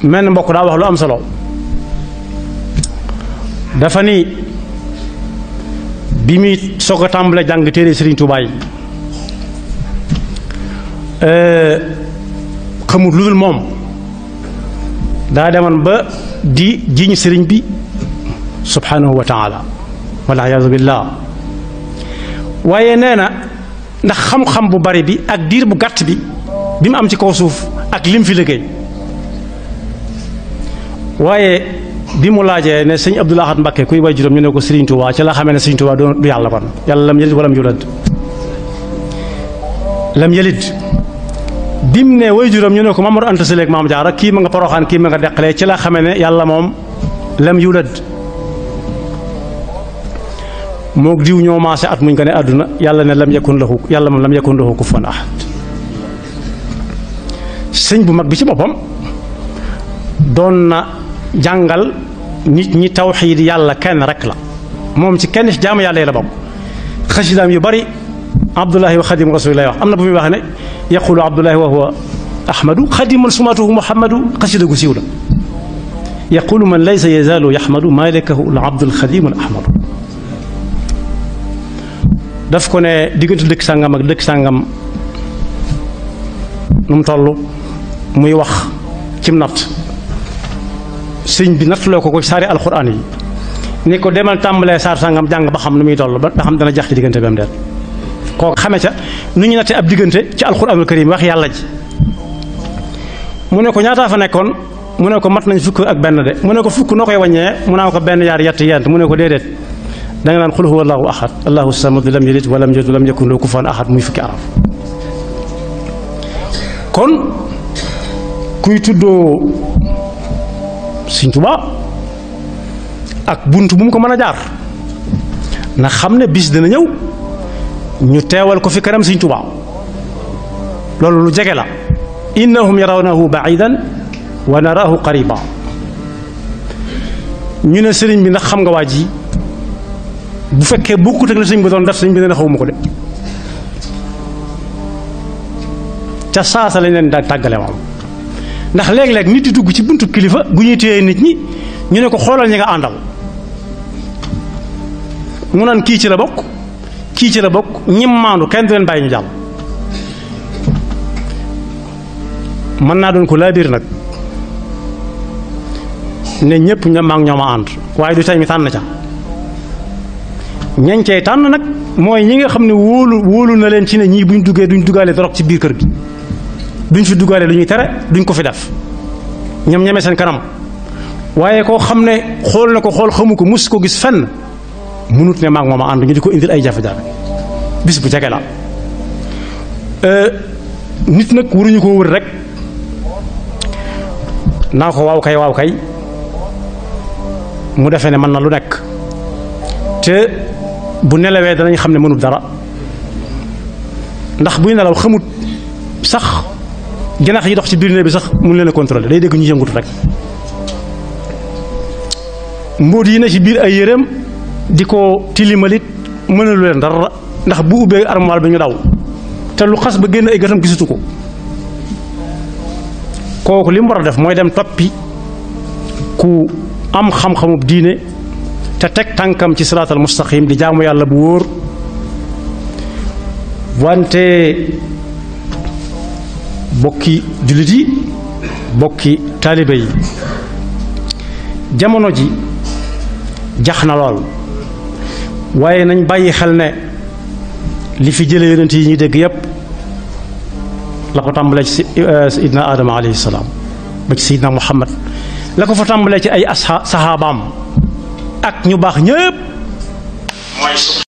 menn mbokk daa wax lu am solo dafa ni bi muy soog a tàmbale jàng téere Sëriñ Tuubaa yi xamut lu dul moom daa demoon ba di jiñ sëriñ bi subhanahu wa taala wal iyaazu billah waaye nee na ndax xam-xam bu bari bi ak diir bu gàtt bi mu am ci kaw suuf ak lim fi liggéey waaye bi mu laajee ne sëñ Abdul Ahad Mbakke kuy way juróom ñu ne ko Sëriñ Tuubaa ci la xamee ne Sëriñ Tuubaa du yàlla kon yàlla lam yalid walam yulad lam yalid bim ne way juróom ñu ne ko Mamadou Anta Sali ak Maam Jaara kii ma nga Poroxaan kii ma nga Deqalee ci la xamee ne yàlla moom lam yulad moog diw ñoo maase at muñ ko ne àdduna yàlla ne lam yakun lahu yàlla moom lam yakun lahu kufuwan ahad sëñ bu mag bi ci boppam doon na jàngal nit ñi tawxiid yàlla kenn rek la moom ci kenn ci jaamu yàlla yi la bokk xasidaam yu bari Abdullahi wa xadim rasul lay wax am na bu muy wax ne yaqulu Abdullahi wa huwa ahmadu xadiman sumatuhu muhammadu xasida gu siiw la yaqulu man laysa yazaalu yaxmadu malikahu al abdul xadim al ahmadu daf ko ne diggante dëkk sàngam ak dëkk sàngam nu mu toll muy wax cim natt sëñ bi nattuloo ko saari alxuraan yi ni ko demal tàmbalee saar sàngam jàng ba xam nu muy toll ba xam dana jax ci diggante bi am deet kooku xame ca nu ñu natte ab diggante ci alxuraanul karim wax yàlla ji mu ne ko ñaataa fa nekkoon mu ne ko mat nañ fukk ak benn de mu ne ko fukk noo koy wàññee mu naa ko benn yaar yett yent mu ne ko déedéet da nga naan xul huwa allahu ahad allahu samad lam yalid walam yulad walam yakun lahu kufuwan ahad muy fukki araf kon kuy tuddoo Sëriñ Tuubaa ak bunt bu mu ko mën a jaar na xam ne bis dina ñëw ñu teewal ko fi kanam Sëriñ Tuubaa loolu lu jege la innahum yarawnahu ba'idan wa naraahu qariba ñu ne sëriñ bi ndax xam nga waa ji bu fekkee bokkut ak la sëriñ bi doon def sëriñ bi ne xawuma ko de ca saasa lañ leen daal tàggale moom ndax léeg-léeg nit di dugg ci buntu kilifa gu ñuy téye nit ñi ñu ne ko xoolal ñi nga àndal mu naan kii ci la bokk kii ci la bokk ñim maandu kenn du leen bàyyi ñu jàll mën naa doon ko laa biir nag ne ñëpp maa ngi ñoom a ànd waaye du tey mi tànn ca ñañ cey tànn nag mooy ñi nga xam ne wóolu na leen ci ne ñii buñ duggee duñ duggaale dorog ci biir kër gi duñ fi duggaale lu ñuy tere duñ ko fi def ñoom ñeme seen kanam waaye koo xam ne xool na ko xool xamu ko mus ko gis fenn munut ne maag moom a ànd ñu di ko indil ay jafe-jafe bis bu jege la nit nag waruñu ko wër rek naa ko waaw kay mu defee ne mën na lu nekk te bu nelawee danañ xam ne mënut dara ndax buy nelaw xamut sax janax yi dox ci biir néeg bi sax mun leen a contrôler day dégg ñu yëngutu rek mbóot yi na ci biir ay yéreem di ko tilimalit mënalu leen dara ndax bu ubbee armoire bi ñu daw te lu xas ba génn ay gëtam gisatu ko kooku li mu war a def mooy dem toppi ku am xam-xamub diine te teg tànkam ci siraatal mustaqim di jaamu yàlla bu wóor wante bokki jullit yi bokki taalibe yi jamono ji jax na lool waaye nañ bàyyi xel ne li fi jële yonent yi ñuy dégg yépp la ko tàmbalee ci sayidna Adama alayhi salaam ba ci sayidna Muhammad la ko fa tàmbalee ci ay saxaabaam ak ñu baax ñépp mooy